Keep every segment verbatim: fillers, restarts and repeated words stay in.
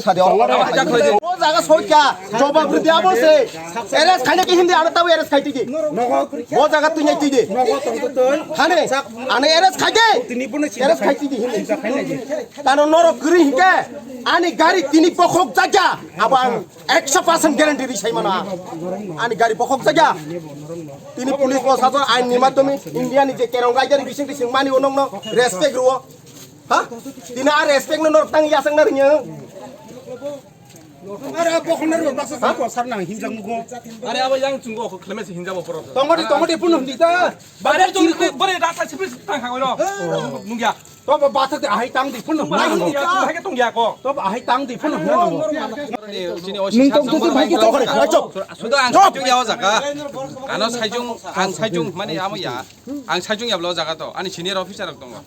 tini sadi. O jaga soika, jobab ridi abo se. Arrest khaina ki hindi, ano tabu arrest khai tidi. O jaga tini tidi. Hane, ano arrest khai de. Arrest khai tidi hindi. Tano norok kiri hinke, ani gari tini bokhok jaga. Abo ang ekso percent guarantee ri sai mano. Ani gari bokhok jaga. Tini police bo sajon ain ni madhyome India ni je kerong raida ni bising bising mani onong no respect ruo. Ha? Tini a respect no norok tang yasang na rinyo. Are bokhok na ro baksa sa ko sar nang hinjang mugo. Are abo yang chungo ko khleme se hinjabo poro. Tongodi tongodi pun hindi ta. Bare chungo bare rasa sipri tang hangoi ro. Nungya. To ba bathak de ahai tang di phun. Ba nung ya, tu hai ke tong ya ko. To ba ahai tang di phun. Nung tong tu tu hai ke tong kare. Chop. Sudah ang sajung ya o jaga. Ano sajung, ang sajung mane amo ya. Ang sajung ya blo jaga to. Ani senior officer rok tongo.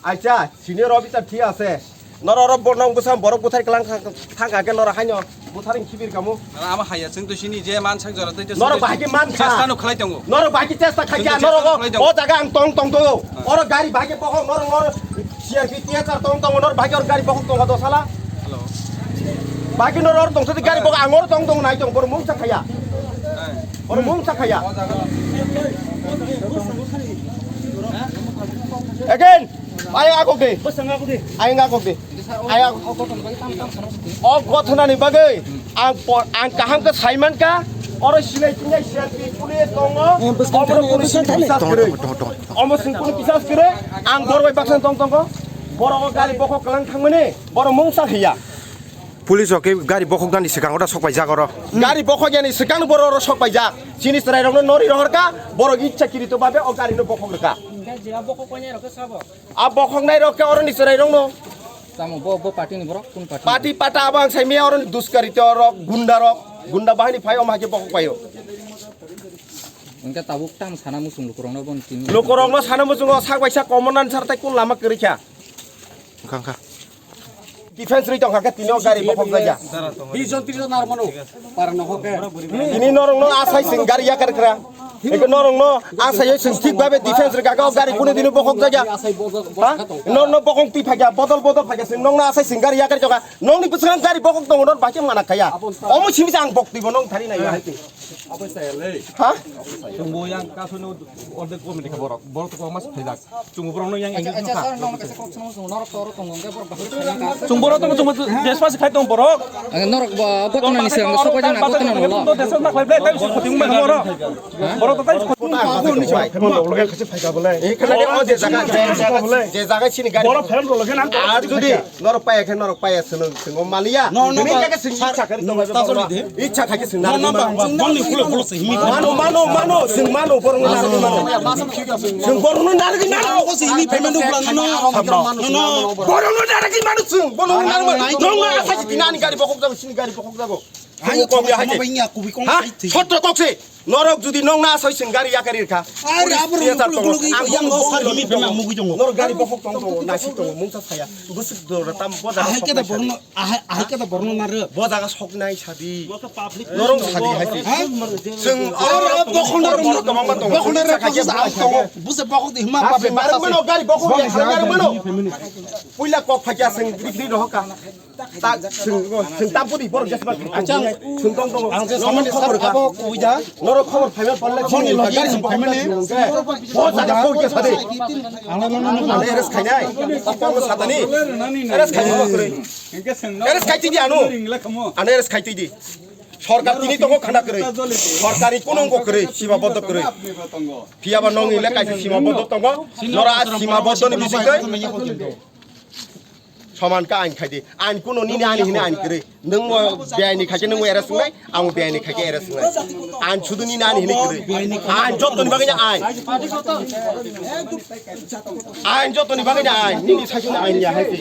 Acha, senior officer thik ase. Noro oro bornong bwsam borok buthai klang thang kha ke noro haino. Butharing khibir kamu. Ala ama haya, chwng to sini je man sak jora tei to Norok bahai ke man kha. Chesta no khlai tongo. Norok bahai ke chesta khai kha. Chwng to chesta no khlai tongo. O jaga ang tong tong to. Oro gari bahai ke bokhok norok norok C R P T S R tong tong norok bahai ke oro gari bokhok tong do sala. Hello. Bahai ke norok tong sadi gari bokhok ang oro tong tong nai tong bor mung sa khaya. Oro mung sa khaya. Again. Ayang akok de. Ayang akok de. Ayang. O gothonani bagwi ang po-, ang kaham khe saiman kha. Oro sinai tinai C R P police tongo. Omo sing kunu bisas kwrwi. Ang borok bai baksa tong tongo. Borok o gari bokhok kwlang thangmani. Borok mungsa hiya. Police rok khe gari bokhok nani swkang oro sok paijak oro. Gari bokhok yani swkang borok oro sok paijak. Chini chwrai rokno nori rohor kha. Borok ichha kirito babe o gari no bokhok rwkha. A bokhoknai rok khe oroni chwrai rokno. Tamo bo, bo party ni borok, kun party? Party pata abo ang saimaya oroni duskarito rok, gunda rok, gunda bahini phai om hake bokhok paio. Engke tabuk tam sana muchung lukurokno bon tin. Lukurokno sana muchungo sak bai sak komonan sar tai kun lama kwrwi kha. Wngkha, wngkha. Defense rwi tongkha khe tini o gari bokhok jaya. Bish jon tris jon ar mano. Para no hoke. Tini norokno asai sing gari yakar kra. Eko norokno asai sing thik babe defense rwkha khe o gari kunu dino bokhok jaya. Ha? Norokno bokhok twi phakya, bodol bodol phakya sing norokno asai sing gari yakar jokha. Nokni bwskango gari bokhok tongo norok bahai khe mana khaya. Omo simi se ang bok twi bo nong thari nai. Ha? Chwngbo yang kasono order committee khe borok. Borok to mas phaijak. Chwngbo borokno yang engage wngkha. Chwng borok tongma chwngbo desma se khai tong borok. Norok bo gotna ni siyang sok bai jana gotna no. Desma na khlai ble tai khoti ung bai borok. Borok to tai khoti ung bai. Khemo log loge khasi phaika bole. Ekhane o je jaga, je jaga chini gari. Borok pharam log loge na. Ar jodi norok paya khe norok paya swnung swngo maliya. No, no, tini no, jaga sing sir, ichha khe no, no, no, no. Ichha khaikhe sing no, no, narwgwi mano. Boni khulo khulo se himi. Mano, mano, mano, sing mano, borokno narwgwi mano. Sing borokno narwgwi mano. Ko se himi payment dukla no, no, no, no. Borokno narwgwi mano sing, borokno narwgwi mano. Nongno asai tini ani gari bokhok jago, sini gari bokhok jago. Hai kok ya hai. Kok ya hai. Ha? Sotro kok se. Norok jodi nongna asai sing gari yakari kha. Are abro khulo khulo yang no sar himi payment mugwi tongo. Norok gari bokhok tong tongo, nasik tongo, mungsa saya. Bwswk dora tam boda. Ahai khe da borno, ahai, ahai khe da borno na re. Bo jaga soknai sadi. Norong sadi hai. Ha? Sing aro bokhonda ro, bokhonda ro, bokhonda ro, busa bokhok di hima. Public mano gari bokhok ya, gari mano. Puila kok phakya sing rikri rohoka. Ta, sing, sing, ta budi, borok jesa ba, sing tong tongo. Ang je samani khobor ka. Abo kuida. Norok khobor phaiba porle, khobor ni logi sing phaimani. Bo jaga kok jesa de. Ang le mano no. Ane eres khainai. Apa mo satani? Eres khainai mo kore. Eres khaiti di anu. Ane eres khaiti di. Sorkar tini tongo khanda kwrwi. Sorkar ni kuno ongko kwrwi, sima boddo kwrwi. Phiya ba nong ile kaisa sima boddo tongo. Nora sima boddo ni bisingtwi. Soman ka ain khaidi. Ain kuno nini ani hini ain kwrwi. Nwng mo biyai ni khaikhe nwng mo era sungnai, ang biyai ni khaikhe era sungnai. Ain sudu nini ani hini kwrwi. Ain jotto ni bagwi ain. Ain jotto ni bagwi ain. Nini saikhe ain ya hai.